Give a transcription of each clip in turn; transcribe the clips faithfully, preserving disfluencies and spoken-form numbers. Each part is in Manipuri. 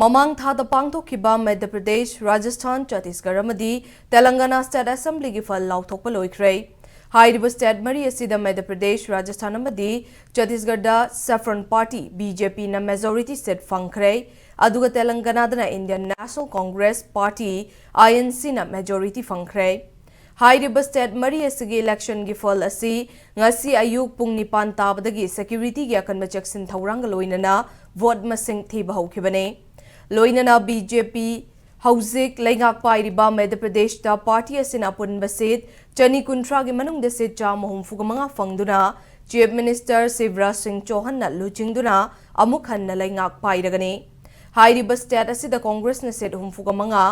ꯃꯃꯥꯡ ꯊꯥꯗ ꯄꯥꯡꯊꯣꯛꯈꯤꯕ ꯃꯙ꯭ꯌ ꯄ꯭ꯔꯗꯦꯁ, ꯔꯥꯖꯁꯊꯥꯟ, ꯆꯇꯤꯁꯒꯔ ꯑꯃꯗꯤ ꯇꯦꯂꯪꯒꯅꯥ ꯁ꯭ꯇꯦꯠ ꯑꯦꯁꯦꯝꯕ꯭ꯂꯤꯒꯤ ꯐꯜ ꯂꯥꯎꯊꯣꯛꯄ ꯂꯣꯏꯈ꯭ꯔꯦ꯫ ꯍꯥꯏꯔꯤꯕ ꯁ꯭ꯇꯦꯠ ꯃꯔꯤ ꯑꯁꯤꯗ ꯃꯙ꯭ꯌ ꯄ꯭ꯔꯗꯦꯁ, ꯔꯥꯖꯁꯊꯥꯟ ꯑꯃꯗꯤ ꯆꯇꯤꯁꯒꯔꯗ ꯁꯦꯐ꯭ꯔꯣꯟ ꯄꯥꯔꯇꯤ, ꯕꯤ ꯖꯦ ꯄꯤꯅ ꯃꯦꯖꯣꯔꯤꯇꯤ ꯁꯤꯠ ꯐꯪꯈ꯭ꯔꯦ꯫ ꯑꯗꯨꯒ ꯇꯦꯂꯪꯒꯅꯥꯗꯅ Indian national congress party, I N ꯁꯤꯅ ꯃꯦꯖꯣꯔꯤꯇꯤ ꯐꯪꯈ꯭ꯔꯦ꯫ ꯍꯥꯏꯔꯤꯕ ꯁ꯭ꯇꯦꯠ ꯃꯔꯤ ꯑꯁꯤꯒꯤ ꯏꯂꯦꯛꯁꯟꯒꯤ ꯐꯜ ꯑꯁꯤ ꯉꯁꯤ ꯑꯌꯨꯛ ꯄꯨꯡ ꯅꯤꯄꯥꯟ ꯇꯥꯕꯗꯒꯤ ꯁꯦꯀ꯭ꯌꯨꯔꯤꯇꯤꯒꯤ ꯑꯀꯟꯕ ꯆꯦꯛꯁꯤꯟ ꯊꯧꯔꯥꯡꯒ ꯂꯣꯏꯅꯅ ꯚꯣꯠ ꯃꯁꯤꯡ ꯊꯤꯕ ꯍꯧꯈꯤꯕꯅꯤ꯫ ꯂꯣꯏꯅꯅ ꯕꯤ ꯖꯦ ꯄꯤ ꯍꯧꯖꯤꯛ ꯂꯩꯉꯥꯛ ꯄꯥꯏꯔꯤꯕ ꯃꯙ꯭ꯌ ꯄ꯭ꯔꯗꯦꯁꯇ ꯄꯥꯔꯇꯤ ꯑꯁꯤꯅ ꯑꯄꯨꯟꯕ ꯁꯤꯠ ꯆꯅꯤ ꯀꯨꯟꯊ꯭ꯔꯥꯒꯤ ꯃꯅꯨꯡꯗ ꯁꯤꯠ ꯆꯥꯝꯃ ꯍꯨꯝꯐꯨꯒ ꯃꯉꯥ ꯐꯪꯗꯨꯅ ꯆꯤꯐ ꯃꯤꯅꯤꯁꯇꯔ ꯁꯤꯕꯔꯥꯖ ꯁꯤꯡ ꯆꯧꯍꯥꯟꯅ ꯂꯨꯆꯤꯡꯗꯨꯅ ꯑꯃꯨꯛ ꯍꯟꯅ ꯂꯩꯉꯥꯛ ꯄꯥꯏꯔꯒꯅꯤ꯫ ꯍꯥꯏꯔꯤꯕ ꯁ꯭ꯇꯦꯠ ꯑꯁꯤꯗ ꯀꯣꯡꯒ꯭ꯔꯦꯁꯅ ꯁꯤꯠ ꯍꯨꯝꯐꯨꯒ ꯃꯉꯥ,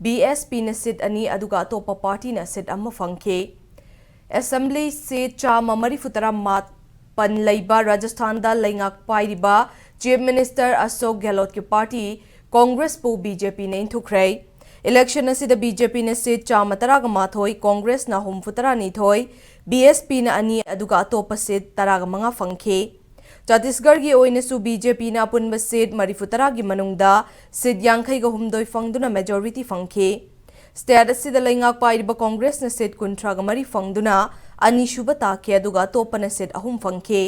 ꯕꯤ ꯑꯦꯁ ꯄꯤꯅ ꯁꯤꯠ ꯑꯅꯤ, ꯑꯗꯨꯒ ꯑꯇꯣꯞꯄ ꯄꯥꯔꯇꯤꯅ ꯁꯤꯠ ꯑꯃ ꯐꯪꯈꯤ꯫ ꯑꯦꯁꯦꯝꯕ꯭ꯂꯤ ꯁꯤꯠ ꯆꯥꯝꯃ ꯃꯔꯤꯐꯨ ꯇꯔꯥ ꯃꯥꯄꯟ ꯂꯩꯕ ꯔꯥꯖꯁꯊꯥꯟꯗ ꯂꯩꯉꯥꯛ ꯄꯥꯏꯔꯤꯕ ꯆꯤꯐ ꯃꯤꯅꯤꯁꯇꯔ ꯑꯁꯣꯛ ꯒꯦꯍꯂꯣꯠꯀꯤ ꯄꯥꯔꯇꯤ ꯀꯣꯡꯒ꯭ꯔꯦꯁꯄꯨ ꯕꯤ ꯖꯦ ꯄꯤꯅ ꯏꯟꯊꯨꯈ꯭ꯔꯦ꯫ ꯏꯂꯦꯛꯁꯟ ꯑꯁꯤꯗ ꯕꯤ ꯖꯦ ꯄꯤꯅ ꯁꯤꯠ ꯆꯥꯝꯃ ꯇꯔꯥꯒ ꯃꯥꯊꯣꯏ, ꯀꯣꯡꯒ꯭ꯔꯦꯁꯅ ꯍꯨꯝꯐꯨ ꯇꯔꯥꯅꯤꯊꯣꯏ, ꯕꯤ ꯑꯦꯁ ꯄꯤꯅ ꯑꯅꯤ, ꯑꯗꯨꯒ ꯑꯇꯣꯞꯄ ꯁꯤꯠ ꯇꯔꯥꯒ ꯃꯉꯥ ꯐꯪꯈꯤ꯫ ꯆꯇꯤꯁꯒꯔꯒꯤ ꯑꯣꯏꯅꯁꯨ ꯕꯤ ꯖꯦ ꯄꯤꯅ ꯑꯄꯨꯟꯕ ꯁꯤꯠ ꯃꯔꯤꯐꯨ ꯇꯔꯥꯒꯤ ꯃꯅꯨꯡꯗ ꯁꯤꯠ ꯌꯥꯡꯈꯩꯒ ꯍꯨꯝꯗꯣꯏ ꯐꯪꯗꯨꯅ ꯃꯦꯖꯣꯔꯤꯇꯤ ꯐꯪꯈꯤ꯫ ꯁ꯭ꯇꯦꯠ ꯑꯁꯤꯗ ꯂꯩꯉꯥꯛ ꯄꯥꯏꯔꯤꯕ ꯀꯣꯡꯒ꯭ꯔꯦꯁꯅ ꯁꯤꯠ ꯀꯨꯟꯊ꯭ꯔꯥꯒ ꯃꯔꯤ ꯐꯪꯗꯨꯅ ꯑꯅꯤꯁꯨꯕ ꯇꯥꯈꯤ, ꯑꯗꯨꯒ ꯑꯇꯣꯞꯄꯅ ꯁꯤꯠ ꯑꯍꯨꯝ ꯐꯪꯈꯤ꯫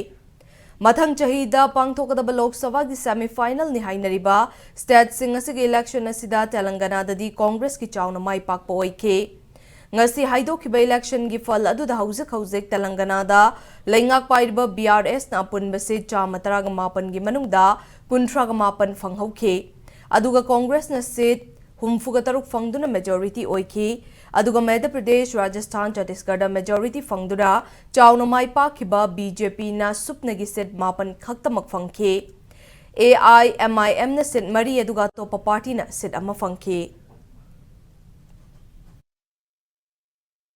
ꯃꯊꯪ ꯆꯍꯤꯗ ꯄꯥꯡꯊꯣꯛꯀꯗꯕ ꯂꯣꯛ ꯁꯚꯥꯒꯤ ꯁꯦꯃꯤ ꯐꯥꯏꯅꯦꯜꯅꯤ ꯍꯥꯏꯅꯔꯤꯕ ꯁ꯭ꯇꯦꯠꯁꯤꯡ ꯑꯁꯤꯒꯤ ꯏꯂꯦꯛꯁꯟ ꯑꯁꯤꯗ ꯇꯦꯂꯪꯒꯅꯥꯗꯗꯤ ꯀꯣꯡꯒ꯭ꯔꯦꯁꯀꯤ ꯆꯥꯎꯅ ꯃꯥꯏ ꯄꯥꯛꯄ ꯑꯣꯏꯈꯤ꯫ ꯉꯁꯤ ꯍꯥꯏꯗꯣꯛꯈꯤꯕ ꯏꯂꯦꯛꯁꯟꯒꯤ ꯐꯜ ꯑꯗꯨꯗ ꯍꯧꯖꯤꯛ ꯍꯧꯖꯤꯛ ꯇꯦꯂꯪꯒꯅꯥꯗ ꯂꯩꯉꯥꯛ ꯄꯥꯏꯔꯤꯕ ꯕꯤ ꯑꯥꯔ ꯑꯦꯁꯅ ꯑꯄꯨꯟꯕ ꯁꯤꯠ ꯆꯥꯝꯃ ꯇꯔꯥꯒ ꯃꯥꯄꯟꯒꯤ ꯃꯅꯨꯡꯗ ꯀꯨꯟꯊ꯭ꯔꯥꯒ ꯃꯥꯄꯟ ꯐꯪꯍꯧꯈꯤ꯫ ꯑꯗꯨꯒ ꯀꯣꯡꯒ꯭ꯔꯦꯁꯅ ꯁꯤꯠ ꯍꯨꯝꯐꯨꯒ ꯇꯔꯨꯛ ꯐꯪꯗꯨꯅ ꯃꯦꯖꯣꯔꯤꯇꯤ ꯑꯣꯏꯈꯤ꯫ ꯑꯗꯨꯒ ꯃꯙ꯭ꯌ ꯄ꯭ꯔꯗꯦꯁ, ꯔꯥꯖꯁꯊꯥꯟ, ꯆꯇꯤꯁꯒꯔꯗ ꯃꯦꯖꯣꯔꯤꯇꯤ ꯐꯪꯗꯨꯅ ꯆꯥꯎꯅ ꯃꯥꯏ ꯄꯥꯛꯈꯤꯕ ꯕꯤ ꯖꯦ ꯄꯤꯅ ꯁꯨꯞꯅꯒꯤ ꯁꯤꯠ ꯃꯥꯄꯟ ꯈꯛꯇꯃꯛ ꯐꯪꯈꯤ꯫ ꯑꯦ ꯑꯥꯏ ꯑꯦꯝ ꯑꯥꯏ ꯑꯦꯝꯅ ꯁꯤꯠ ꯃꯔꯤ, ꯑꯗꯨꯒ ꯑꯇꯣꯞꯄ ꯄꯥꯔꯇꯤꯅ ꯁꯤꯠ ꯑꯃ ꯐꯪꯈꯤ꯫